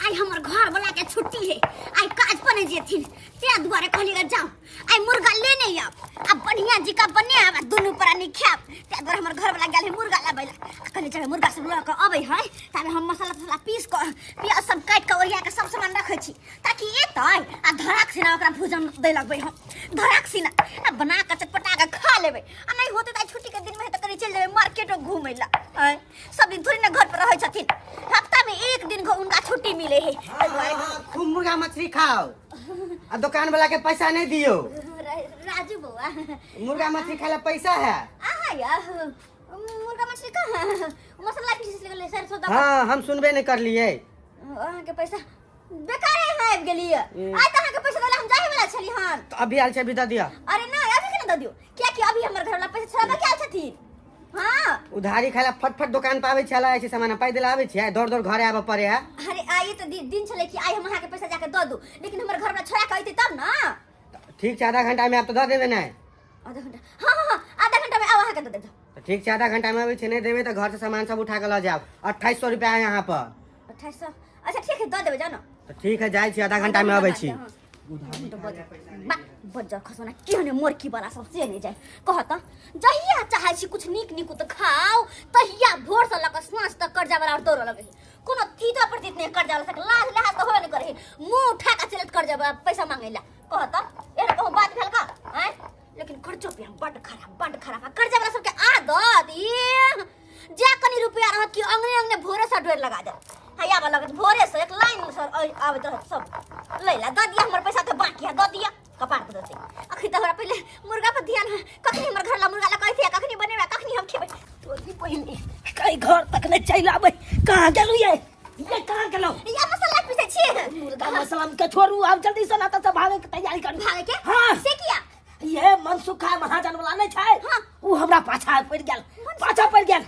आइ हमर घर वाला के छुट्टी है, आइ काज पर नहीं जेथिन, ते दुआरे कहलिए जाओ आइ मुर्गा लेने आब आ बढ़िया जी का बने आब आ दुनू प्राणी खाब। ते दुआरे हमर घर वाला गेल है मुर्गा लाबै ला। आ कहलिए चल मुर्गा सब लऽ के अबै है, ताबे हम मसाला तसाला पीस के प्याज सब काटि के ओरिया के सब सामान रखै छी ताकि एतै आ धराक सिना ओकरा भोजन दै लगबै हम, धराक सिना आ बना के चटपटा के खा लेबै। आ नहीं होतै तऽ छुट्टी के दिन में तऽ कनि चलि जेबै मार्केटो घूमै ला। आँय, सब दिन थोड़ी ना घर पर रहै छथिन, हफ्ता में एक दिन उनका छुट्टी मिले है। हाँ, हाँ, हाँ, खूब मुर्गा मछली खाओ आ दुकान वाला के पैसा नहीं दियो। राजू बउआ, मुर्गा मछली खाए ला पैसा है? आहा या मुर्गा मछली कहाँ, मसाला पीस ले सरसों दऽ। हाँ, हम सुनबे नहीं कर लिए। अहाँके पैसा बेकारे अहाँ आबि गेलियै। आइ तऽ अहाँके पैसा देला हम जाहे वाला छली हन। तो अभी आयल छै, अभी दऽ दिअ। अरे ना, अभी केना दऽ दियौ? कियाकि अभी हमर घरवाला पैसा छोड़ाबऽ के आयल छथिन। हाँ, उधारी खाए ला फटफट दुकान पर आबै छै, लाबै छै सामान, पाइ देला आबै छै, दौड़ दौड़ घरे आबऽ पड़े है। अरे आइ तऽ दिन छलै कि आइ हम अहाँके पैसा जाके दऽ दू, लेकिन हमर घरवाला छोड़ा के अयतै तब ना। ठीक छै, आधा घंटा में आब तऽ दऽ देबै ने? आधा घंटा, हाँ हाँ हाँ, आधा घंटा में आउ, अहाँके दऽ देब। तऽ ठीक छै, आधा घंटा में आबै छै, नहि देबै तऽ घर से सामान सब उठा के लऽ जायब। 2800 रुपया है यहाँ पर। 2800? अच्छा ठीक है, दऽ देबै, जाउ ना। तऽ ठीक है, जाइ छी, आधा घंटा में अबै छी। बज्जर खसौना केहन मोरकी वाला सब से नहि जाय। कह तऽ जहिया चाहै छी कुछ नीक नीक तऽ खाओ तहिया भोर से लऽ कऽ साँझ तक कर्जा वाला और दौड़ऽ लगै है। कोनो तीतो प्रतीत नहि कर्जा वाला सबके लाज लिहाज तऽ होबे नहि करै है, मुँह उठा कऽ चलत कर्जा वाला पैसा मांगै ला। कह तऽ एहन कहूँ बात भेल का? आँय, लेकिन कर्जो पे हम बड्ड खराब, बड्ड खराब। आ कर्जा वाला सबके आदत ई जे कनी रुपया रहत कि अंगने अंगने भोरे से डोर लगा देत। हैया वाला लगत भोरे से एक लाइन से आबैत रहत सब लैला, दऽ दिया हमर पैसा तऽ बाकी है, दऽ दिया कपार पर देतै। अखनी तऽ हमरा पहिले मुर्गा पर ध्यान है, कखनी हमर घर ला मुर्गा ला कहै कखनी बनेबै, कखनी हम खेबै। तोरी बहिनी कई घर तक नहीं चलि आबै। कहाँ गेलू ये? ये कहाँ गेलौ? या मसाला पीसै छियै। मुर्गा मसाला के छोड़ू, आब जल्दी से ना तऽ भागे के तैयारी करू। भागे के? हाँ। से किया? ये मनसुखा महाजन वाला नहीं छै? हाँ। उ हमरा पाछा पड़ि गेल, पाछा पड़ि गेल।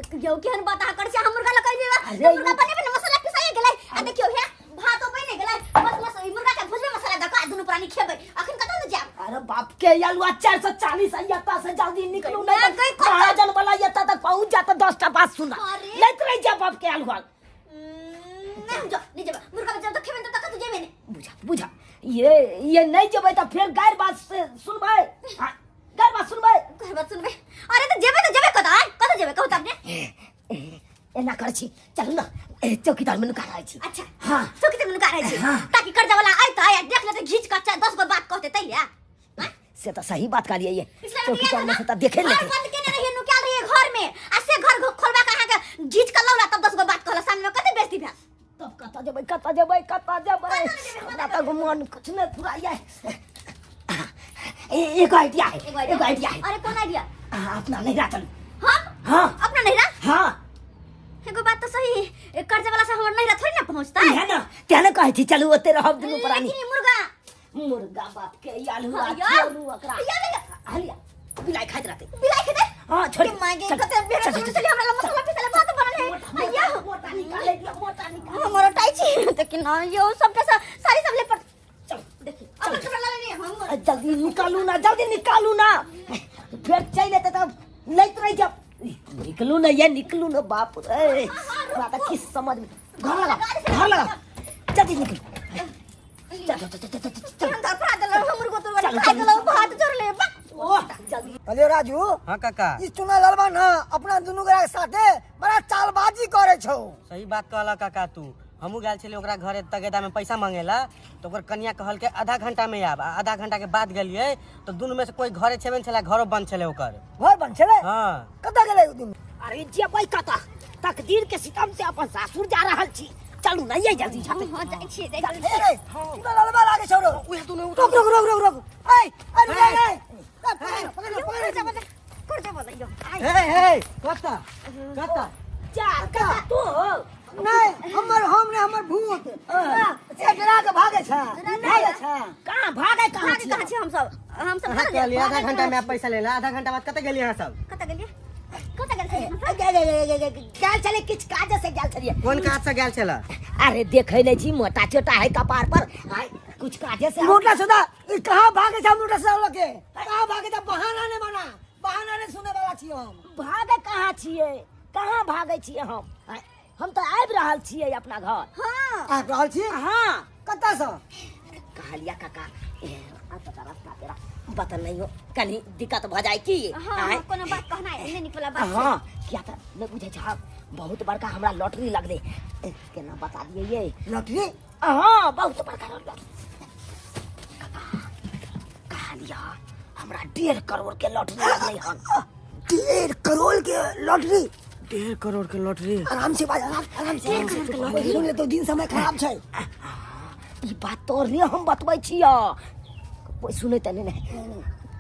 यौ केहन बात अहाँ करै छी? हम मुर्गा लऽ कहि देबै अरे मुर्गा बनेबै ने, मसाला पिसाइए गेलै आ देखियौ हे भातो बनि गेलै, बस बस ई मुर्गा के भुजबै मसाला दऽ कऽ आ दुनू प्राणी खेबै। अखन कतऽ ने जायब? अरे बाप के अलुआ 440 एतऽ से जल्दी निकलू नहीं गई, तऽ कतऽ? महाजन वाला एतऽ तक पहुँच जात, 10टा बात सुना अरे। लैत रहि जा बाप के अलुआ। नहीं हम जाओ, नहीं जेबै मुर्गा बजाउ तऽ खेबै तऽ कतऽ जेबै ने? बुझा बुझा, ये नहीं जेबै तऽ फेर गारि बात से सुनबै। हाँ, गारि बात सुनबै। गारि बात सुनबै? अरे तऽ जेबै तऽ जेबै कतऽ? आँय, कतऽ जेबै कहू तऽ अपने? एना करै छी, चलू ना, ए, चौकीदार में नुका रहै छी। अच्छा। हाँ। चौकीदार में नुका रहै छी। हाँ। ताकि कर्जा वाला आयतै आ देख लेतै घीच कऽ 10 गो बात कहतै तै ले। आँय? से तऽ सही बात कहलियै ये। पिछला बेर चौकीदार में याद से तऽ देखे घर लेतै। बंद केने रहियै, नुकायल रहियै घर में आ से घर खोलबा के अहाँके घीच कऽ लौला तब 10 गो बात कहला, सामने में कते बेइज्जती भेल। तब कतऽ जेबै, कतऽ जेबै, कतऽ जेबै? कतऽ जेबै? हमरा तऽ मन कुछ नहि फुराइए। एगो आइडिया है। एगो आइडिया? एगो आइडिया है। अरे कोन आइडिया? अहाँ अपना नैहरा चलू। हम? हाँ। अपना नैहरा? हाँ। एगो बात तऽ सही है, कर्जा वाला से हमर नैहरा थोड़ी ना पहुंचता है ना, तें ने कहै छी चलू ओते रहब दुनू प्राणी। लेकिन ई मुर्गा मुर्गा बाप के आलू हाँ, आ यार। छोड़ू ओकरा। यार, यार। हलिया बिलाई खाइत रहतै। बिलाई खेतै? हाँ, छोड़। के माय गे, चल, कते बेर चल, चल, चल, चल, हमरा ला मसाला पीसले भात बनल है। मोटा, अय्या। मोटा निकाले दिया, मोटा निकाले। हमर टाइ छी त कि ना यो सब पैसा सारी सब ले पर चल, देखी अपन कपड़ा ला लेने हम। अरे जल्दी निकालू ना, जल्दी निकालू ना, फिर चल लेते तब लैत रह जाब। निकलू ना ये, निकलू ना। बाप रे, हमरा तऽ किछु समझ में घर लगा, घर लगा, जल्दी निकलू, चल चल चल चल चल चल। हम धरफड़ा देलौ हमर गोतुर चल, खा चल। गेलौ भात जोड़ले बा। ओह जल्दी। अरे राजू। हाँ काका। ई चुना लड़बा ना अपना दुनू गोरा के साथे बड़ा चालबाजी करे छौ। सही बात कहला काका तू। हमहूँ गेल छलियै ओकरा घरे तगेदा में पैसा मांगेला, तऽ ओकर कनिया कहलकै आधा घंटा में आब, आ आधा घंटा के बाद गेलियै तऽ दुनू में से कोई घरे छेबे नहि छलै, घरो बंद छलै ओकर। घर बंद छलै? हाँ। कतऽ गेलै ओ दुनू? अरे जेबै कतऽ, तकदीर के सितम से अपन सासुर जा रहल छी। चलू ना ये जल्दी जाते। हाँ, जाइ छियै, जाइ छियै। ए, चुना लड़बा लागे छौ रौ। उहे दुनू। रुक रुक रुक रुक रुक, ए ए रुक, ए, ए, पकड़ पकड़ पकड़। कर्जा वाला यो। हे हे, कतऽ कतऽ? जा कतऽ तू? नहीं, हमर हम नहीं, हमर भूत से डरा के भागे छै, भागे छै। कहाँ भागे, कहाँ भागे छियै? कहाँ छियै हमसब? हमसब अहाँ कतऽ कहलियै आधा भागे घंटा में कहाँ आप पैसा लेला, आधा घंटा बाद कतऽ गेलियै अहाँ सब? कतऽ गेलियै, कतऽ गेल छलियै? गेल छलियै किछु काज से गेल छलियै। कोन काज से गेल छला? अरे देखै नहि छी मोटा चोटा है कपार पर। आय, कुछ काजे से। मोटा सोदा ई कहाँ भागे छै मोटा सोदा लके? कहाँ भागे छै? बहाना नहीं बना, बहाना नहीं सुने वाला छी हम। भागे कहाँ छियै, कहाँ भागे छियै हम? आय, हम तऽ आबि रहल छियै अपना घर। हाँ। आबि रहल छी? हाँ। कतऽसँ? कहलिया काका, आब तऽ रास्ता तेरा बता नहीं हो, कनी दिक्कत भऽ जाय की। हाँ। आँय? हाँ, कोनो बात कहना है नहीं, निकला बात छै। हाँ, किया तऽ नहि बुझै छह, बहुत बड़का हमरा लॉटरी लगलै। केना बता दियै ये? लॉटरी? हाँ, बहुत बड़का लॉटरी काका। कहलिया हमरा 1.5 करोड़ के लॉटरी लगलै हन। 1.5 करोड़ के लॉटरी? 1.5 करोड़ के लॉटरी? आराम से बाज, आराम, आराम से, आराम से। कोई सुन ले तो दिन समय खराब छै। ई बात तोर नहीं हम बतबै छियै, कोई सुनै तऽ नहि ने,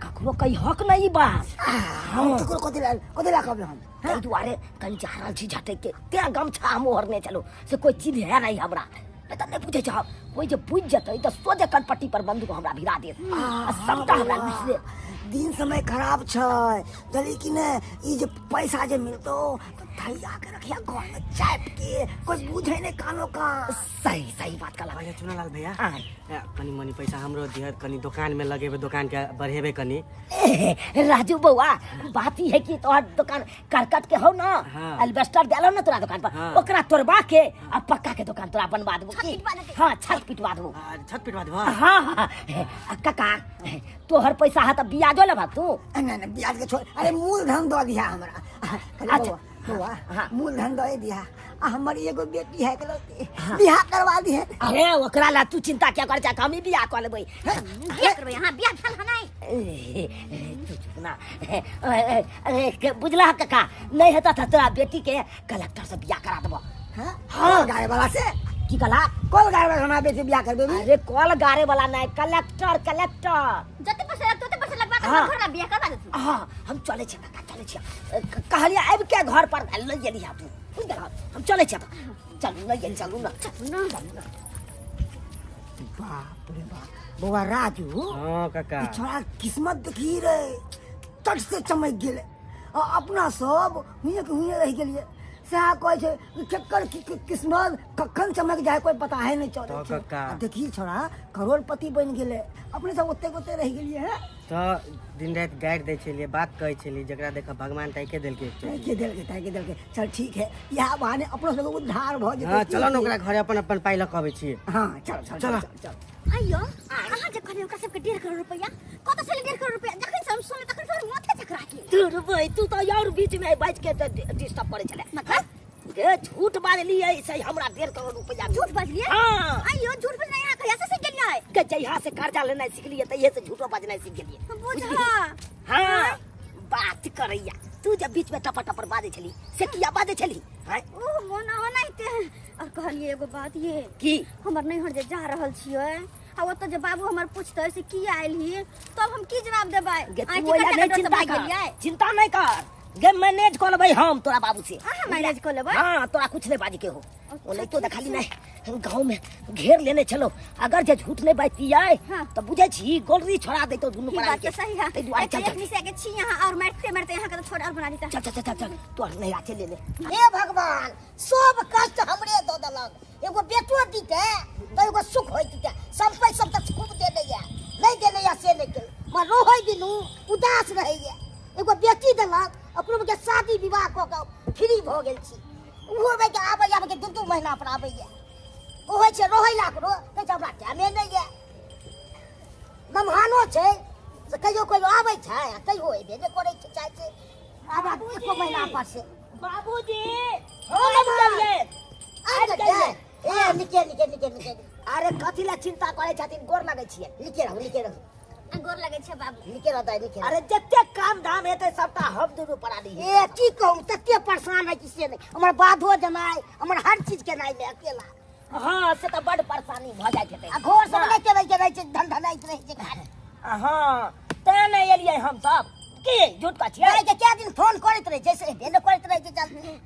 ककरो कही हक नहीं ई बात। हम ककरो कथी ला, कथी ला कहबै हम? ताहि दुआरे कनि जा रहल छी झटकि के, तें गमछा हम ओढ़ने चलू से कोई चिन्हे नहीं हमरा। नहीं तऽ नहि बुझै छह, कोई जे बुझि जेतै तऽ सोझे कनपट्टी पर बंदूक हमरा भिड़ा देत आ सबटा हमरा लूटि लेत। दिन समय खराब छै, जली कि ने? ई जे पैसा जे मिलतो तऽ थैया के रखिया घर में चाप के, कोई बुझे नहीं कानो कान। सही सही बात कहला। भैया, चुनालाल भैया। आँय। कनि मनि पैसा हमरो दिहत, कनि दोकान में लगेबै, दोकान के बढ़ेबै कनि। ए, राजू बौआ, बात ई है कि तोहर दोकान करकट के हो ना? हाँ। एल्बेस्टर देलो ना तोरा दोकान पर? हाँ। ओकरा तोड़बा के आ पक्का के दोकान तोरा बनवा देबो। छत की पिटवा देतै। हाँ, छत पिटवा देबो। छत पिटवा देबो। हाँ हाँ, आ काका, तोहर पैसा है तऽ बियाजो लेबा तू? नहीं नहीं, ब्याज के छोड़, अरे मूलधन दऽ दिहा हमरा। अच्छा। अच्छा बौआ। हाँ। मूलधन दऽ दिहा आ हमर एगो बेटी है इकलौती, बियाह करवा दिहे। अरे, ओकरा ला तू चिंता क्या कर जा, हम ही बियाह कऽ लेबै। बियाह करबै अहाँ? बियाह भेल हन नहि? ए, तू चुप ना। ए, ए, ए, बुझला काका, नहीं हेता तऽ तोरा बेटी के कलेक्टर से बियाह करा देबो। हाँ। हाँ। कल गाय वाला से? की कहला? कल गाय वाला हमरा बेटी बियाह कर देबी? अरे, कॉल गारे वाला नहीं, कलेक्टर, कलेक्टर। जते पैसा लगतै ओते पैसा लगबा के हाँ। घर ला बियाह करवा देतै। हाँ, हम चले छियै काका, चले छियै। कहलियै आबि के घर पर लऽ गेली तू, बुझि गेलह? हम चले छियै, चलू लऽ गेली, चलू ना, चलू ना। चलू ना। बाप रे बाप, बौआ राजू। हाँ काका। ई छोड़ा किस्मत देखी रे, तट से चमक गेलै आ अपना सब हुएँ के हुएँ रहि गेलियै। सएह कहै छै कि केकर किस्मत कखन चमक जाए, कोई पता है नहीं चलै तो छै। कक्का। आ देखी, छोड़ा करोड़पति बनि गेलै, अपने सब ओते ओते रहि गेलियै हैं। तऽ दिन राति गारि दै छलियै, बात कहै छलियै, जकरा देख भगवान ताके देलकै एक चोटी। ताकि देलकै, ताकि देलकै। चल ठीक है, इएह बहाने अपनो सबके उद्धार भऽ जेतै। हाँ, चलो ने ओकरा घरे, अपन अपन पाइ लऽ कऽ अबै छियै। हाँ, चल चल। चलो। चल चल। आइयो, अहाँ जे कहलियै ओकरा सबके 1.5 करोड़ रुपैआ, कतऽ से 1.5 करोड़ रुपैआ? जखन से हम सुनलियै तखन से हमर माथे चकरा गेल। तू रे, तू तऽ और बीच में बाजि के डिस्टर्ब करै छलै। मतलब? गे, झूठ बाजलियै से हमरा 1.5 करोड़ रुपैआ। झूठ बजलियै? हाँ। आइयो, झूठ बजनाइ अहाँ कहिया से सीख गेलियै? के जहिया से कर्जा लेनाइ सिखलियै तहिये से झूठो बाजनाइ सीख गेलियै। बुझा। हाँ, बात करैया। तू जब बीच में टपर टपर बाजै छली से किया बाजै छली हैं? ओ मोना ओनाहिते। और कहलियै एगो बात ये। की? हमर नैहर जे जा रहल छियै आ ओतऽ जे बाबू हमर पूछतै से किया आयल ही, तब हम की जवाब देबै? गे, अहाँ तू की ओइला कर्जा नहि के डर से चिंता भागि कर। गेलियै? चिंता नहि कर गे, मैनेज कऽ लेबै हम तोरा बाबू से। अहाँ मैनेज कऽ लेबै? हाँ, तोरा कुछ नहीं बाजे के हो। अच्छा, ओ नहीं तो ठीक खाली छै। नहीं गाँव में घेर लेने चलो, अगर जे झूठ नहीं बाजतियै हाँ। तऽ बुझै छी गोलरी छोड़ा दैतो दुनू ई प्राणी बात के। तऽ सही है। ताहि दुआरे एक चल एक चल। मिसिया के छी यहाँ और मारते मारते यहाँ के तो छोड़ और बना देता। चल चल चल चल चल, तोहर नैहरा चलि ले। हे भगवान, सब कष्ट हमरे दऽ देलक। एगो बेटो दीते तऽ एगो सुख होइते। सब पैसा तऽ खूब देने यऽ, नहि देने यऽ से नहि केल, मगर रहै दिनू उदास रहैए। एगो बेटी देलक, अपनो के शादी विवाह कऽ कऽ फ्री भऽ गेल छी। ओहो बेटी आबै आबै के 2-2 महीना पर आबैए। कहै छै रहै ला करो, कहै छै हमरा टाइमे नहि यऽ। नमहानो छै से कहियो कहियो आबै छै आ कहियो अयबे नहि करै छै, चाहै छै आब एको महीना पर से। बाबूजी। हँ, आबि गेलियै। आबि गेलियै? ए, निके निके निके निके। अरे, कथी ला चिंता करै छथिन? गोर लगै छियै। निके रहू, निके रहू। गोर लगै छै बाबू। निके रहू दाइ, निके रहू। अरे, जते काम धाम हेतै सबटा हम दुनू परानी। ए, की कहू, तते परेशान है कि से नहि, हमर बाधो जेनाइ, हमर हर चीज केनाइ मे अकेला। हाँ, से तऽ बड परेशानी भऽ जाइत हेतै। आ घर सब नहि केबै के रहै छै, धन धनाइत रहै छै खाली। हाँ, तें नहि एलियै हम सब। की झूठ का छियै? दाइ के कए दिन फोन करैत रहै छै, से हेबे नहि करैत रहै छै जल्दी।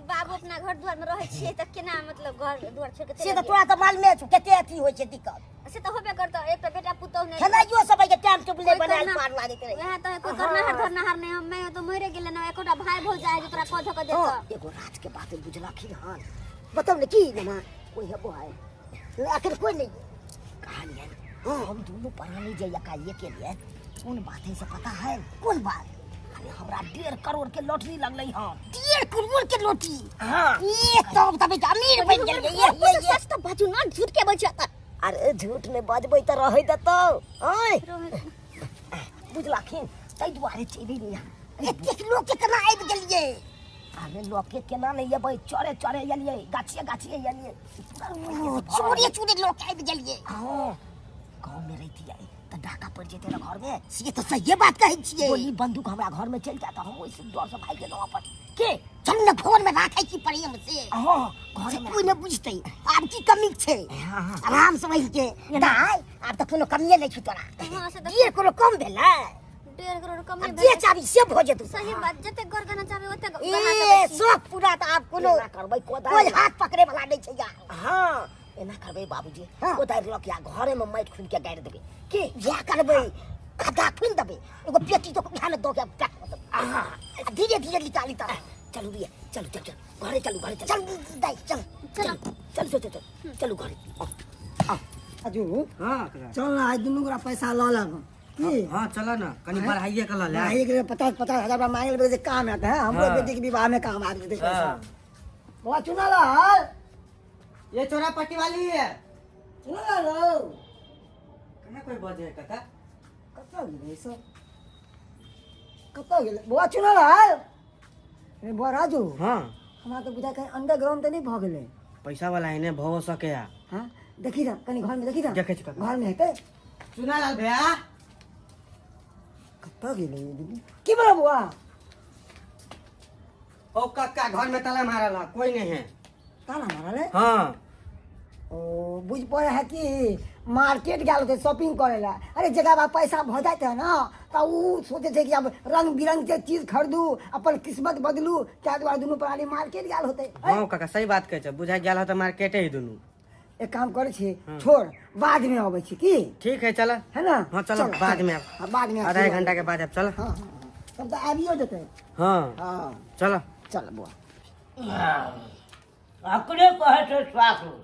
बाबू, अपना घर दुआर में रहै छियै तऽ केना मतलब घर दुआर छोड़ि के से चलि तऽ तोरा तऽ मालूमे छौ कते अथी होइ छै दिक्कत। एलियै? से तऽ होबे करतौ, एकटा बेटा पुतहु नहि। खेनाइयो सब के टाइम टेबुल कोइ बनायल करना- पार लागैत रहै। वएह तऽ, कोइ करनाहर धरनाहर नहि। हम मैं तो मरे गेलै ना, एकोटा भाई भौजाइ जे तोरा कऽ धऽ कऽ देतौ। हाँ, एगो राज के बात बुझलखिन हन, बताउ ने की नमा कोई हेबो है? अखन कोई नहीं। कहलियै हम दुनू प्राणी जे एकाएक एलियै, कोन बात है से पता है? कोन बात? अरे हमरा 1.5 करोड़ के लॉटरी लगलै हन। 1.5 करोड़ के लॉटरी? हाँ। ये तब तब अमीर बन गेलियै। ये ये ये सच तऽ बाजू ना, झूठ के बजै तऽ। अरे झूठ नहि बजबै तऽ रहै देतौ। आँय, बुझलखिन, ताहि दुआरे चलि एलियै। एतेक लोक के केना आबि गेलियै? अरे लोक के केना नहि एबै? चढ़े चढ़े एलियै, गाछिए गाछिए एलियै। ओ, चोरे चोरे लोक आबि गेलियै। हाँ, गाँव में रहितियै तऽ डाका पड़ि जेतै ने घर में। से तऽ सहिए बात कहै छियै। गोली बंदूक हमरा घर में चलि जाए तऽ हम ओहिसँ डर से भागि गेलहुँ अपन के। चलू ने, फोन में राखै छी प्रेम से। हाँ, घर से में। कोई नहि बुझतै। आब की कमी छै? हाँ हाँ आराम से रहि के दाइ, आब तऽ कोनो कमिए नहि छै तोरा। हाँ, से तऽ। 1.5 करोड़ कम भेलै? 1.5 करोड़ कम आब नहि जे भेलै। चाही से भऽ जेतौ। सही बात, जते गोर गहना चाहबै ओते गहना ए सकै छी। शौक पूरा तऽ आब कोनो एना करबै कोदारि। कोई हाथ पकड़े वाला नहि छै यार। हाँ, एना करबै बाबूजी। हाँ। कोदारि लऽ के आ घरे में माटि खुनि के गाड़ि देबै के। इएह करबै, खद्दा खुनि देबै, एगो पेटी तो उठा में दऽ के पैक कऽ देबै हाँ। आ धीरे धीरे निकाली तऽ। चलू बिया, चलू चलू चलू, घरे चलू, घरे चलू। चल दाइ, चल। चलो। चलू चलू चलू चलू चलू घरे, आओ आओ। राजू। हाँ काका। चल ना, आज दुनू गोरा पैसा लऽ लेब की? हाँ, चल ना, कनी बढ़ाइए के लऽ ले। एक 50-50 हजार रुपया मांगे लेबै जे काम आता है हमरो। हाँ। बेटी के विवाह में काम आबि जेतै पैसा। हाँ। बौआ चुना लाल। ये चोरा पट्टी वाली है। चुना लाल रौ। कहाँ कोई बजे है काका? कतऽ गेलै सब? कतऽ गेलै बौआ चुना लाल? अरे बौआ राजू। हाँ। हमरा तऽ बुझाइ कहीं अंडरग्राउंड तऽ नहि भऽ गेलै। पैसा वाला एने भव सके आ। हाँ, देखी ना, कनी घर में देखी ना। देखै छी काका। घर में हेतै। चुना लाल भैया। कतऽ गेलै ई दीदी? की बोला बौआ? ओ काका, घर में ताला मारल है, कोई नहीं है। ताला मारल है? हाँ। ओ बुझ पड़े है कि मार्केट गेल होतै शॉपिंग करे ला। अरे जकरा पास पैसा भऽ जाइत है ना तऽ उ सोचै छै कि अब रंग बिरंग के चीज खरीदू, अपन किस्मत बदलू। ताहि दुआरे दुनू प्राणी मार्केट गेल होतै। हाँ काका, सही बात कहै छै, बुझाइ गेल है तऽ मार्केटे ही दुनू। एक काम करै छी, छोड़, बाद में अबै छी की? ठीक है, चल। है ना? हाँ, चलो, बाद में आब। हाँ, बाद में आब। आधा एक घंटा के बाद आब, चल। हाँ हाँ हाँ। तब तऽ आबियो जेतै। हाँ। हाँ। चल। चल बुआ। अपने कहै छै सासुर।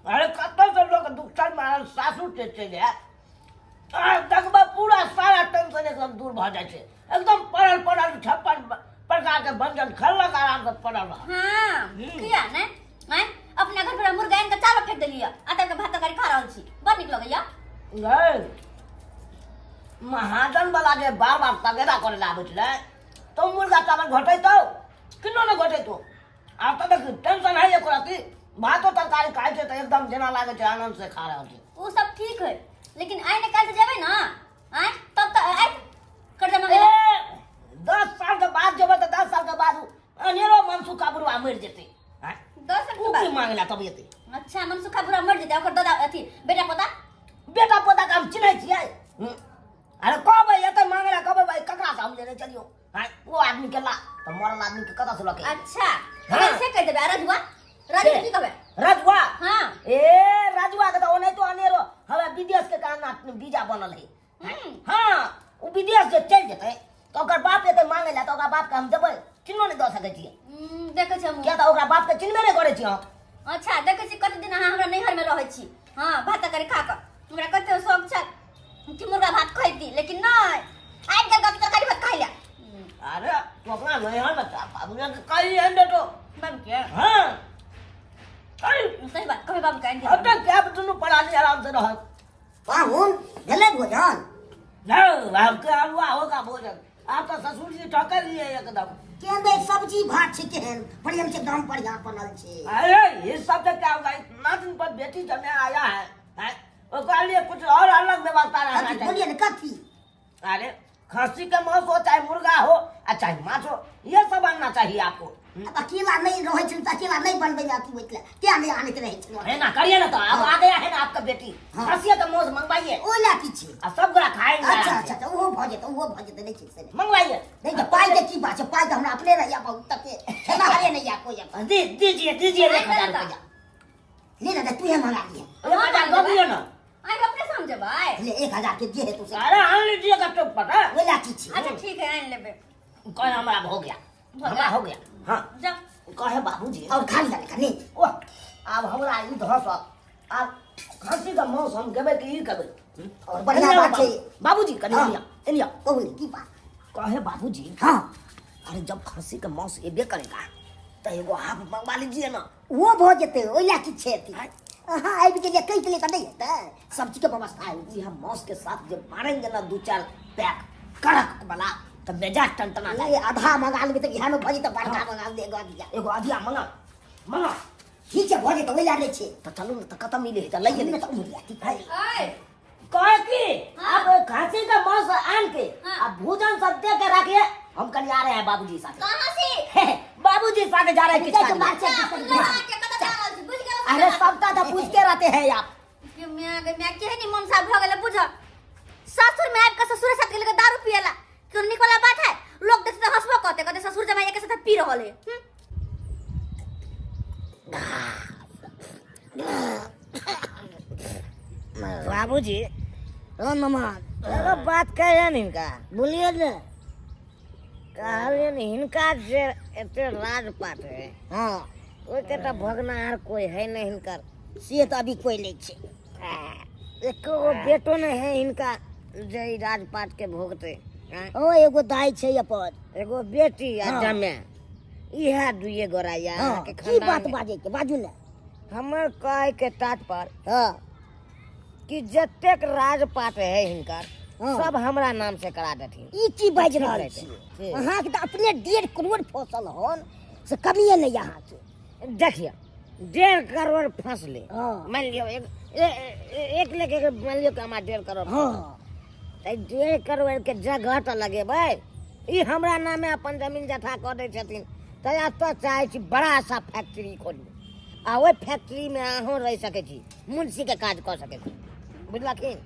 अरे कतऽसँ लोक दुखन मारल सासुर से चलि आयत आ देखबै पूरा सारा टेंशन एकदम दूर भऽ जाइ छै। एकदम पड़ल पड़ल 56 प्रकारके व्यंजन खेलक, आरामसँ पड़ल रहल। हाँ, किया ने? आँय, अपना घर पर मुर्गा आनि के चावल फेंक देलियै आ तब के भात तरकारी खा रहल छी, बड़ नीक लगैया। गै, महाजन वाला जे बार बार तगेदा करे ला आबै छलै तऽ मुर्गा चावल घटेतौ किनो नहि घटेतौ। आब तऽ देख, टेंशन है एको रत्ती। भातो तरकारी खाइ छै तऽ एकदम जेना लागै छै आनंद से खा रहल छै। ओ सब ठीक है, लेकिन आइ ने काल्हि जेबै ना, आँय, तब तऽ आइ कर्जा मांगे ए, ला। 10 साल के बाद जेबै तऽ 10 साल के बाद अनेरो मनसुखा बुढ़वा मरि जेतै। आँय? 10 साल उ के की बाद? मांगला तब एतै। अच्छा, मनसुखा बुढ़ा मर जेतै, ओकर दादा अथी बेटा पोता? बेटा पोता के हम चिन्है छियै? अरे कहबै एतै मांगला, कहबै भाई ककरा से हम लेने चलियौ? आँय, ओ आदमी के ला तऽ मरल आदमी के कतऽ से लऽ के? अच्छा। हाँ। से कहि देबै। आ रजुआ, रजू की कहबै? रजुआ? हाँ। ए, रजुआ के तऽ ओनाहितो अनेरो हवे विदेश के कारण वीजा बनल है। हाँ, ओ विदेश जे चलि जेतै तऽ ओकर बाप एतै मांगे ला तऽ ओकरा बाप के हम देबै? चिन्हो नहि दऽ सकै छियै। देखै छी हमहूँ। किया तऽ ओकरा बाप के चिन्हबे नहि करै छियै हम। अच्छा, देखै छी कते दिन अहाँ हमरा नैहर में रहै छी। हाँ, भात तरकारी खा कऽ हमरा कते शौक छल कि मुर्गा भात खैती, लेकिन नहि, आबि गेल कऽ तरकारी भात खाइ ला। अरे तू अपना नैहर में बाबू के कही एहन देतो। बाबू के? हाँ, कही। सही बात कहबै, बाबू के आनि अब दिअ। तक क्या दुनू परानी आराम से रहत। पाहुन, भेलै भोजन? नहीं, आपके हलवा होगा भोजन। आप तो ससुर जी ठोकर लिए एकदम। केहन रे सब्जी भात छै? केहन बढ़िया छै? एकदम बढ़िया बनल छै। अरे ये सब तो क्या होगा, इतना दिन पर बेटी जमे आया है, हैं? ओकरा लिए कुछ और अलग व्यवस्था रहना कथी? चाहिए। बोलिए ने, कथी? अरे खस्सी के मांस हो, चाहे मुर्गा हो आ चाहे माछ हो, ये सब आना चाहिए आपको। अब अकेला नहीं रहै छै तऽ अकेला नहीं बनबै मे अथी होइत छलै, तें नहि आनैत रहै छलहुँ। है ना, करिए ना। तो अब आ गया है ना आपका बेटी। हाँ। खस्सी के मांस मंगवाइए। ओहि लए की छै? आ सब गोरा खाएंगे अच्छा। आराम से। अच्छा अच्छा, ओहो भऽ जेतै, ओहो भऽ जेतै, नहि छै से नहि। मंगवाइए। नहि तऽ पाइ के की बात छै? पाइ तऽ हमरा अपने रहैया बहुत, तते खेनाहारे नहि यऽ कोइ अपन। दी दीजिए दीजिए 1000 रुपया। ले ना, तू ही मंगा लिहे। 1000 दऽ दियौ ना। आइ अपने समझबै। ले, 1000 के जे हेतौ से। अरे आन लीजिएगा तो पता। ओहि लए की छै? अच्छा ठीक है, आनि लेबै। कहे हमरा हो गया। भऽ हमरा गया? हो गया, हाँ। जा। कहे बाबूजी। और खा लिअ ने कनि। ओह, आब हमरा ई धस, आब खस्सी के मांस हम गेबै कि ई खेबै? और बढ़िया बात छै। बाबूजी, कनि हाँ। Anyway anyway. कहू ने, की बात? कहे बाबूजी। हाँ। अरे जब खस्सी के मांस एबे करेगा तो एगो हाफ मंगवा लीजिए ना। ओहो भऽ जेतै, ओहि लए की छै अथी। अहाँ आबि गेलियै कहि देलियै तऽ नहि हेतै, सब चीजके व्यवस्था है। जी हम मांस के साथ जब मारेंगे ना दू चार पैक कड़क वाला तो मिजाज टनटना ए, जाएगा। आधा मंगा लेबै तऽ इएह मे भऽ जेतै, बड़का मंगा लेबै एगो अधिया। एगो अधिया मंगा मंगा। ठीक छै, भऽ जेतै, ओहि लए नहि छै। तो चलू ना, तो कतऽ मिले है तऽ लइए नहि ले। तऽ उमरिया ठीक है। ऐ, कहे की हाँ। अब खांसी का मांस आन के हाँ। अब भोजन सब दे के रखिए, हम कल आ रहे हैं बाबूजी साथ। कहाँ से? बाबूजी साथ जा रहे हैं किस जाके काम में। मार जा, अपन लगा के कतऽ जा रहल छी, बुझि गेलौ? अरे सबटा तऽ पूछते रहते हैं आप। के माय गे माय, केहन ई मन साफ भऽ गेलै बुझ। ससुर में आबि कऽ ससुरे साथ गेलै दारू पियला, क्यों नीक वाला बात है? लोग देखते तऽ हंसबो करते, कहते ससुर जमाई के साथ पी रहल है। हम्म? बाबूजी ओ मामा। एगो बात कहियन हिनका। बोलिए ने। कहलियन हिनका जे एते राजपाट है, हाँ, ओहिके तऽ भगनाहार कोई है नहीं हिनकर। से तऽ अभी कोई नहि छै। एको गो बेटो नहीं है हिनका जे ई राजपाट के भोगते। आँय? ओ एगो दाइ छै अपन। एगो बेटी आ हाँ। जमे इएह दुइए गोरा या हाँ, अहाँके की खानदान बात में। बाजै के बाजू ने। हमर कहे के तात्पर्य हाँ, कि जतेक राजपाट है हिनकर, हाँ। सब हमरा नाम से करा देथिन। ई की बाजि ठीक रहल रहतै। छियै? ठीक। अहाँके तऽ अपने 1.5 करोड़ फसल हन, से कमिए नहि अहाँके। देखियौ 1.5 करोड़ फसले, हाँ। मान लियौ एक ए- ए- एक लेखे के मान लियौ कि हमरा 1.5 करोड़ हाँ, तऽ 1.5 करोड़ के जगह तऽ लगेबै, ई हमरा नामे अपन जमीन जथा कऽ दै छथिन। तऽ एतऽ चाहै छी बड़ा सा फैक्ट्री खोलू आ ओहि फैक्ट्रीमे अहूँ रहि सकै छी, मुंशीके काज कऽ सकै छी, बुझलखिन?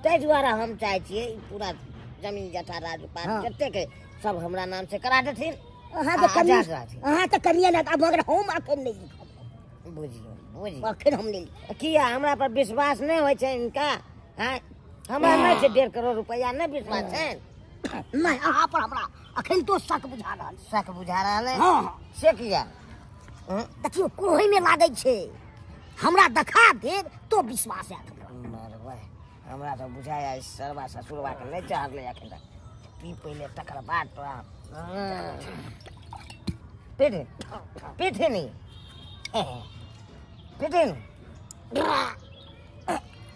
ताहि दुआरे हम चाहै छियै ई पूरा जमीन जथा राजपाट हाँ। जतेक है, सब हमरा नाम से करा देथिन। अहाँके आ कमी आजाद रहथिन। अहाँ तऽ कमिए नहि, आब मगर हम अखन नहि लिखब। बुझियौ बुझियौ। अखन हम नहि लिखब। किया हमरा पर विश्वास नहि होइ छै हिनका? आँय, हमरा नहि छै 1.5 करोड़ रुपैआ, नहि विश्वास छै? नहि, अहाँ पर हमरा अखन तो शक बुझा रहल छै। शक बुझा रहल है? हाँ। से किया? देखियौ कोहैमे लागै छै, हमरा देखा देब तो विश्वास आयत हमरा। मरबै, हमरा तऽ बुझाइ सरबा ससुरबा के नहि चढ़लै एखन तक। पी पहिले तकर बाद तोरा पीठ पीठे नहीं पीठे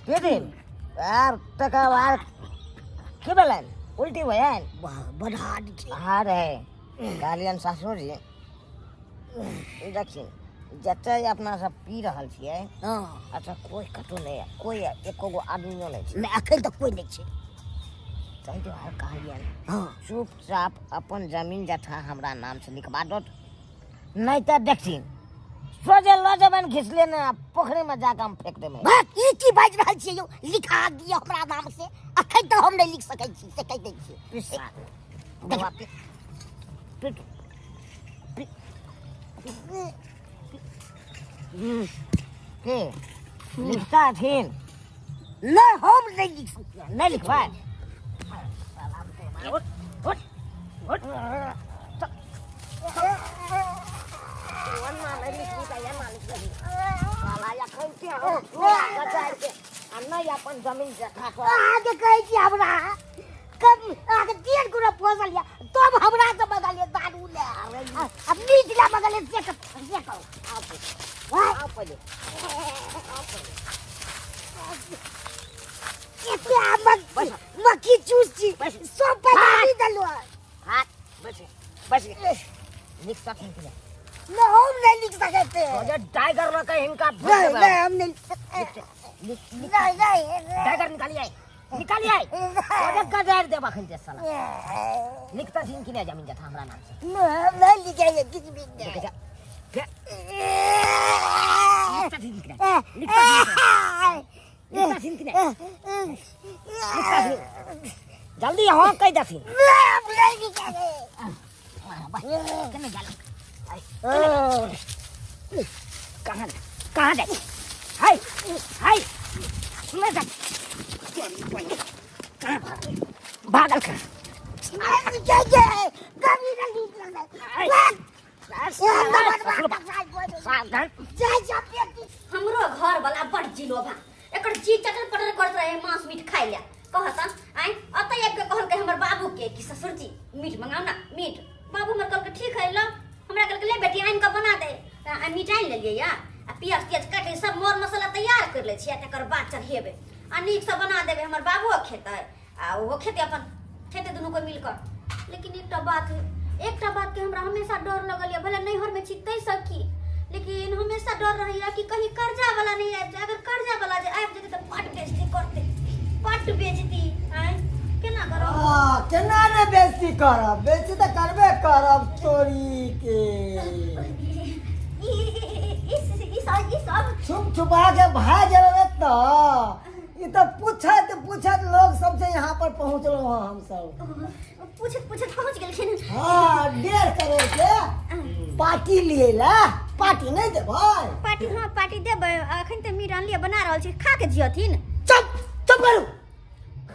पीठे आर तकर बाद की भेलनि? उल्टी भयल। बड हार्ड छै। हार्ड है। कहलियनि सासुर जी देखिन जते अपना सब पी रहल छियै, हाँ, अच्छा कोई कतौ नहि है, कोई एको गो आदमियो नहि छै। नहि, अखन तक कोई नहि छै। ताहि दुआरे कहलियनि हाँ, चुपचाप अपन जमीन जथा हमरा नाम से लिखवा दो, नहीं तऽ देखथिन सोझे लऽ जेबनि घिसले ने आ पोखरिमे जाकऽ हम फेंक देबै। भक, ई की बाजि रहल छियै यौ? लिखा दिअ हमरा नाम से, अखन तक हम नहि लिख सकै छी से कहि दै छियै। पिसा बौआ, पी पी पी के लिखता हथिन? नहि, हम नहि लिख सकै। नहि लिखबै? उठ उठ उठ। ओना नहि लिखी तऽ एना लिखबही। साला एखन के हम बचाइ के आ नहि अपन जमीन जथा कऽ। अहाँके कहै छी हमरा कम अहाँके 1.5 करोड़ फसल यऽ तब हमरा से बगल दारू ले आ मीट ले बगल से से कहू। आउ पहिले। एते मक्खी चूस छी, सब पैसा नहीं देलहुँ। हाथ बस बस, लिख सकथिन कि नहि? नहि, हम नहीं लिख सकैत। सोझे टाइगर लऽ कऽ हिनका ठोक नहीं देबै। नहीं, हम नहीं। लिख लिख। नहीं नहीं। टाइगर निकालिए निकालिए, सोझे गजारि देब अखन ते साला। लिखतथिन कि नहि जमीन जथा हमरा नाम से? नहीं, हम नहीं लिखेंगे किछु भी नहीं। देखै जा। लिखतथिन कि नहि? लिखतथिन कि नहि? लिखतथिन जल्दी, हाँ कहि देथिन। नहीं, हम नहीं लिखेंगे। केने गेल? कहाँ कहाँ जाय? हाय हाय, नहि जा, कहाँ भागल? भागल कहाँ? नहीं लिखेंगे, कभी नहीं लिखेंगे। सावधान। जय जय। हमरो घर वाला बड़ जिलोभा, एकर जी चटर पटर करत रहे मांस मीट खाइ ले। कहता आइ अतै आबि कऽ कहलकै हमर बाबू के कि ससुर जी मीट मंगाउ ना मीट। बाबू हमर कहलकै ठीक है ल, हमरा कहलकै ले बेटी आनि कऽ बना दे। तऽ आ मीट आनि लेलियै या आ प्याज त्याज काटि सब मर मसाला तैयार कर लै छियै, तकर बाद चढ़ेबै आ नीकसँ बना देबै, हमर बाबूओ खेतै आ ओहो खेतै, अपन खेतै दुनू कोइ मिल कऽ। लेकिन एकटा बात है, एकटा बात के हमरा हमेशा डर लगल यऽ, भले नैहर में छी ताहिसँ की, लेकिन हमेशा डर रहैया कि कहीं कर्जा वाला नहीं आबि जाए। अगर कर्जा वाला जे आबि जेतै तऽ बड्ड बेइज्जती करतै, बड्ड बेइज्जती। आँय केना करब? आ, केना ने बेइज्जती करब, बेइज्जती तऽ करबे करब तोरी के। ई ई ई सब ई सब छुप छुपा के भाग जेबै तऽ ई तऽ पूछैत पूछैत लोग सब से यहाँ पर पहुँचलो हँ हम सब। पूछैत पूछैत पहुँच गेलखिन। हाँ, 1.5 करोड़ के पार्टी लिए ला, पार्टी नहीं देबै? पार्टी, हाँ पार्टी देबै। अखन तऽ मीट आनलियै, बना रहल छी, खा के जियथिन। चुप चुप करू,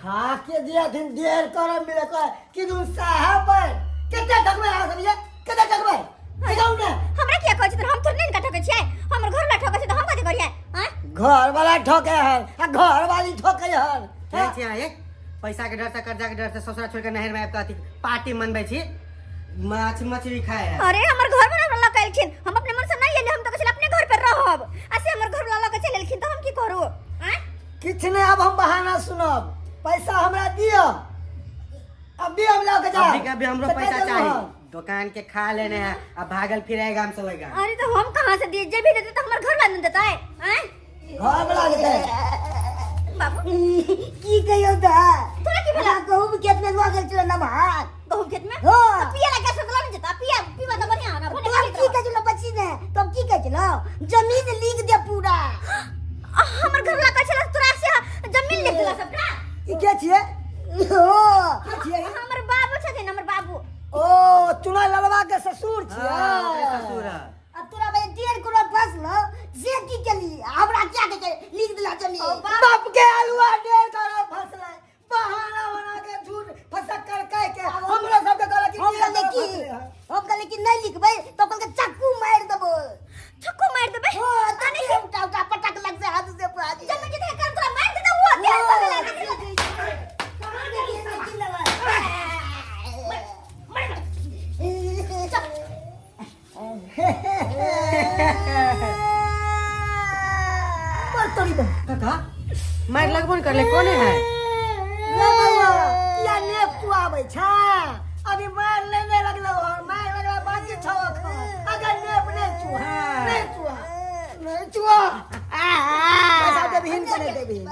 खा के दियाथिन। 1.5 करोड़ मिले कह कि तुम साहब है, कते ठकबै अहाँ सब ये, कते ठकबै ठकाउ ने। हमरा किया कहै छी? हम थोड़े ने ठकै छियै, हमर घर वाला ठकै छै तऽ हम कथी करियै? आँय घर वाला ठके हन आ घर वाली ठके हन। कहै छी अहाँ, एक पैसा के डर से, कर्जा के डर से ससुरा छोड़ के नहर में आबि कऽ अथी पार्टी मनबै छी, माछ मछली खाए है। अरे हमर घर वाला हमरा लऽ के एलखिन, हम अपने मन से नहीं एलियै। हम तऽ कहै छलियै अपने घर पर रहब, आ से हमर घर वाला लऽ के चलि एलखिन तऽ हम की करू? आँय किछु नहि, आब हम बहाना सुनब। पैसा हमरा दिअ, अब भी हम लऽ के जाओ। अभी के अभी हमरो से पैसा देलहुँ चाही। हम। दुकान के खा लेने है, अब भागल फिरेगा हम सब गाम। अरे तो हम कहाँ से दिए? जे भी देते तो हमर घर वाला न देतै। आँय घर वाला देतै। बाबू की कहियो दा, तोरा की भेला? हमरा गहूम खेत में लऽ गेल छलै नमहर। गहूम खेत में? हाँ। तो पिए ला गैस लऽ ने जेता, पिए पीबा तऽ बढ़िया ना तो हम की कहै छलौ बच्ची ने, तो हम की कहै छलौ, जमीन लिख दे पूरा। हमर घर वाला कहै छलै तोरा से जमीन लिख देला सबटा। ई के छियै? हो। के छियै? हमर बाबू छथिन, हमर बाबू। ओ चुना ललवा के ससुर छियै? हाँ, ओकरे ससुर है। अब तोरा भाई 1.5 करोड़ फसलो से की केली, हमरा क्या कहै छै लिख देला जमीन। बाप के आलुआ, 1.5 करोड़ फसलै, बहाना बना के झूठ फसक कर कह के हमरा सबके कहलक कि हम 1.5 कहलियै करोड़ की फसलै हन। हम कहलियै कि नहीं लिखबै तो कहलकै चक्कू मारि देबो। चक्कू मारि देबै? हाँ, तो नहीं उठा उठा पटक लग से हाथ से पुरा जब मैं जितने काम तोरा मारि देतौ, वो तेल भऽ गेलै। पर तोरी बहन। काका मार लगबो ने करले, कोने है? रे बउआ, किया नेप तू आबै छै? अभी मार लेने लगलो हन, मार लगला बाकी छौ एखन। अगर नेप नहीं चुआ, नहीं चुआ, नहीं चुआ, पैसा देबहिन कि नहीं देबहिन?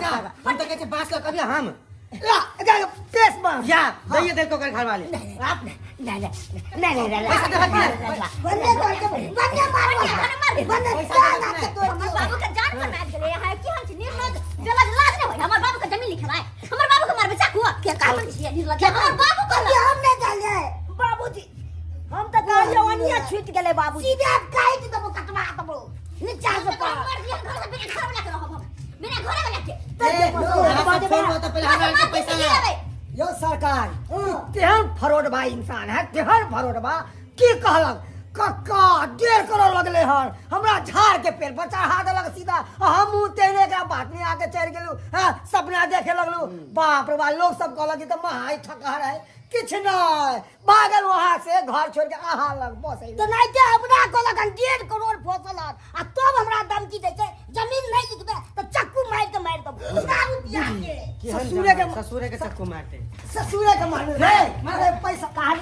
काका हम तो कहै छी बांस लऽ कभी हम ला एकरा के पेश मार। या दैये देलको ओकर घरवाली। नहीं नहीं नहीं नहीं। पैसा देबह कि नहि? बंदे बंदे मार बंदे। हमर बाबू के जान पर मारि गेलै। यहाँ की हम छी निर्लज बेलज, लाज नहि होय? हमर बाबू के जमीन लिखेबै, हमर बाबू के मारबै चाकू के? कामन छियै निर्लज, हमर बाबू कहलक। हम नहीं जाने बाबूजी, हम तऽ कहलियै ओनिये छूटि गेलै बाबूजी। सीधे काटि देबो, कटवा देबो नीचा से पार। मार दिया घर से, बिना घर वाला के रहब हम, बिना घरे वाला के। ए, तोरा सब फोन तऽ पहिले हमरा आरके पैसा ला। यो सरकार, ई तेहन फरोड बा इंसान है, तेहन फरोड बा की कहलक कक्का 1.5 करोड़ लगले हन, हमरा झाड़ के पेड़ पर चढ़ा देलक सीधा। आ हमहूँ तेहने एकरा बात में आके चढ़ि गेलू। हाँ, सपना देखे लगलू। बाप रे बाप, लोग सब कहलक कि तऽ महाई ठकहर है, किछु नहीं, भागल वहाँ से घर छोड़ के अहाँ लग बस तो नहीं ते हमरा कहलक हन 1.5 करोड़ फसल हन आ तब हमरा धमकी दै छै जमीन नहीं लिखबे तो चक्कू मारि के मारि देबो दारू पिया के। केहन ससुरे के- जमाना, ससुरे के चक्कू मारते। ससुरे के मारने रे, अरे पैसा कहाँ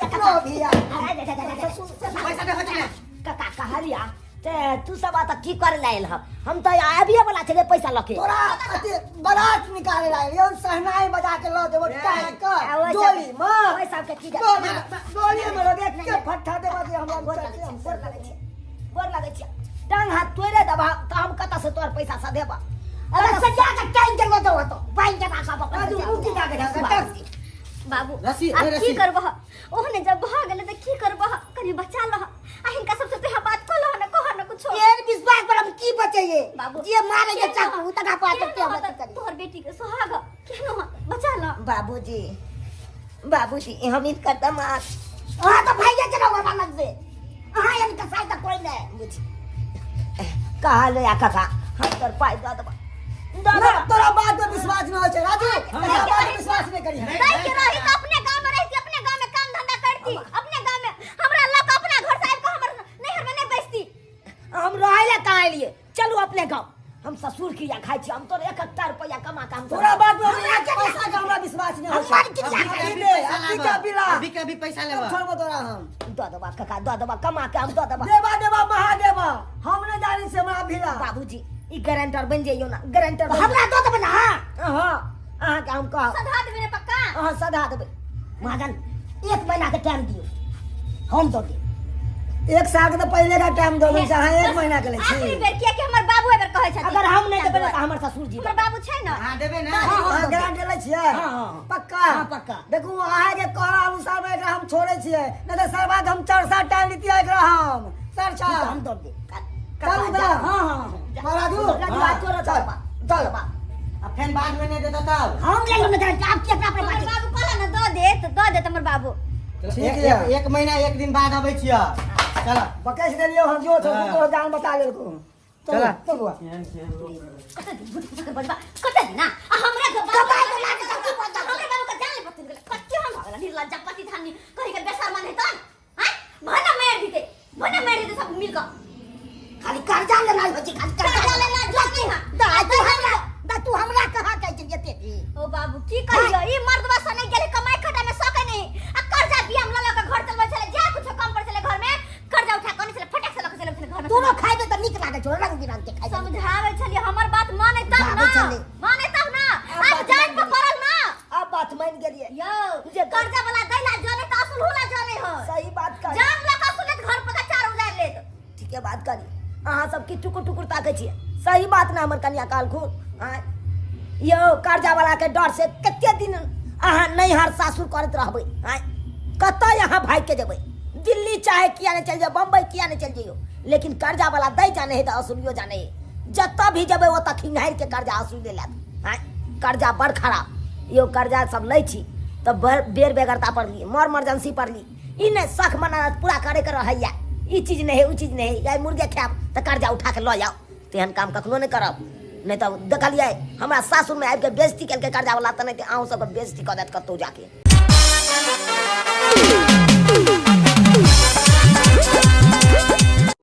भैया? पैसा देबह कि नहि? काका कहलिया ते तू सब तऽ की करे लायल हम, हम तऽ आबिये वाला छलै पैसा लऽ के। तोरा अथी बारात निकाले ला एलियौ, सहनाई बजा के लऽ जेबो टांग आ, के ओहि सब- डोली में। ओहि सबके की जाने? डोली डोली में लऽ देख के फट्ठा देबा जे हमरा। गोर लगै छियै, गोर लगै छियै, गोर लगै छियै। टांग हाथ तोड़े देबा तऽ हम कतऽ से तोहर पैसा सधेबा? अरे सजा के टांग के लऽ जाओ तो बांध के राखब अपन। राजू, मुँह की ताके जा? बाबू रसी, आब ए, की रसी। करबह? ओहने जब भऽ गेलै तऽ की करबह? कनि बचा लह आ हिनका सबसे तोहे बात कऽ लह ने, कह ने कुछो। तेर विश्वास पर हम की बचैये? बाबू, जे मारे के केहन चाकू तका पात केहन के रहत हम करी। तोहर बेटी के सोहाग केहन रहत? बचा लह। बाबूजी, बाबूजी, हम इनकर दमाद। अहाँ तऽ भाइये के रहू हमरा लग से, अहाँ एहन कसाई तऽ कोइ नहि। बुझ कहल या काका, हम तोर पाइ दऽ देबऽ। ना तोरा बात पे विश्वास न होइ छै राजू, तोरा बात पे विश्वास नहि करी। नहीं के रही तो अपने गांव में रहती, अपने गांव में काम धंधा करती, अपने गांव में हमरा लग अपना घर से आबि के हमर नैहर में नहीं बैसती। हम रहै लए कहाँ एलियै? चलू अपने गाँव, हम ससुर क्रिया खाइ छी। हम तोर एक हफ्ता रुपया कमा के हम तोरा बात पे हमरा एक पैसा के हमरा विश्वास नहि होइ छै। हमर क्रिया अभी दे, अभी के अभी ला। अभी के अभी पैसा लेबा। छोड़बो तोरा हम। दऽ देबा काका, दऽ देबा, कमा के हम दऽ देबा। देबा देबा महादेवा, हम नहि जानै छी, हमरा अभी ला। बाबूजी, ई गारंटर बनि जइयौ ना, गारंटर बनि। हमरा दऽ देबै ना? हँ, अहाँके हम कहब। सधा देबै ने पक्का? अहाँ सधा देबै। महाजन, एक महीना के टाइम दियौ, हम दऽ देब। एक साल के तऽ पहिले का टाइम दऽ दै छै, अहाँ एक महीना के लै छी। आखिरी बेर, किया कि हमर बाबू एहि बेर कहै छथिन। अगर हम नहि देबै ने तऽ हमर ससुर जी। हमर बाबू छै ने। अहाँ देबै ने? अहाँ गारंटी लै छियै? हाँ, हाँ। पक्का? हाँ, पक्का। देखू, अहाँके कहला अनुसार मे एकरा हम छोड़ै छियै, नहि तऽ सरबा हम चरसा टाइम लितियै एकरा हम सरसा। हम दऽ देब। चलू तऽ। हाँ हाँ हाँ। राजू। राजू, आज तोरा चल देबा। चल। आ फेन बाद में नहि देता तब? हम ले लू ना गारंटी, आब की अपना अपना हमर बात। बाबू कहला ने दऽ देत, दऽ देत हमर बाबू। ठीक एक, यऽ। एक महीना एक दिन बाद अबै छियै, चल। बकैस देलियौ हम, जो छौ हाँ। तोहर जान बचा लेलको। चल चला। चल बुआ। कते दिन झूठ फूस के बजबा, कते दिन ना आ हमरा के बाबू कमाइ के लागे सब की बजबा। हमरा बाबू के जान ले पतिन गेल कते हम भगला निर्लज्जा पति धानी कहि के बेशर्मा नहीं तन हैं भना मार दीते, भना मार दीते सब मिल के। खाली कर्जा लेनाइ होइ छै, खाली कर्जा कर्जा लेना जो नहीं हां। दा तू हमरा, दा तू हमरा कहाँ कहै छै एते दिन? ओ बाबू, की कहियो, ई मर्दवा से नहीं गेले कमाई खटा में सके नहीं आ कर्जा बियाम ल ल के घर चलबै छले, जा कुछ कम पर छले घर में कर्जा उठा के छले, फटक से ल के चले छले घर में। तोरो खाइबे तऽ नीक लागै छौ, रंग बिरंग के खाइबे। समझावे छलिए, हमर बात माने तब समझाबै ना। छलियै। माने तब ना। आब आब बात जान मानि पर पड़ल ना। आब बात मानि गेलियै। यौ जे कर्जा वाला दैला जाने त असुल होला जाने हो। सही बात कही। जान ल के असुल लेत, घर पर के चार उजाड़ लेत। ठीके बात करी। अहाँ सब की टुकुर टुकुर ताकै छियै? सही बात ने हमर कनिया कहलखुन? आँय यौ, कर्जा वाला के डर से कते दिन अहाँ नैहर सासुर करैत रहबै? आँय, कतऽ अहाँ भागि के जेबै? दिल्ली चाहे किया नहि चलि जाउ, बम्बई किया नहि चलि जइयौ, लेकिन कर्जा वाला दै जाने है तऽ असुलियो जाने है। जतऽ भी जेबै ओतऽ खिंघारि के कर्जा असुले लेत। आँय, कर्जा बड़ खराब यौ। कर्जा सब लै छी तऽ बेर बेगरता पर ली, मर मर्जेंसी पर ली। ई नहि शख मना पूरा करैके रहैया, ई चीज नहि है, ओ चीज नहि है, आइ मुर्गे खायब तऽ कर्जा उठा के लऽ जाउ, तेहन काम कखनो नहि करब। नहि तऽ देखलियै हमरा सासुरमे आबि कऽ बेइज्जती केलकै कर्जावला, तऽ नहि अहूँ सबके बेइज्जती कऽ देत कतहु जाके।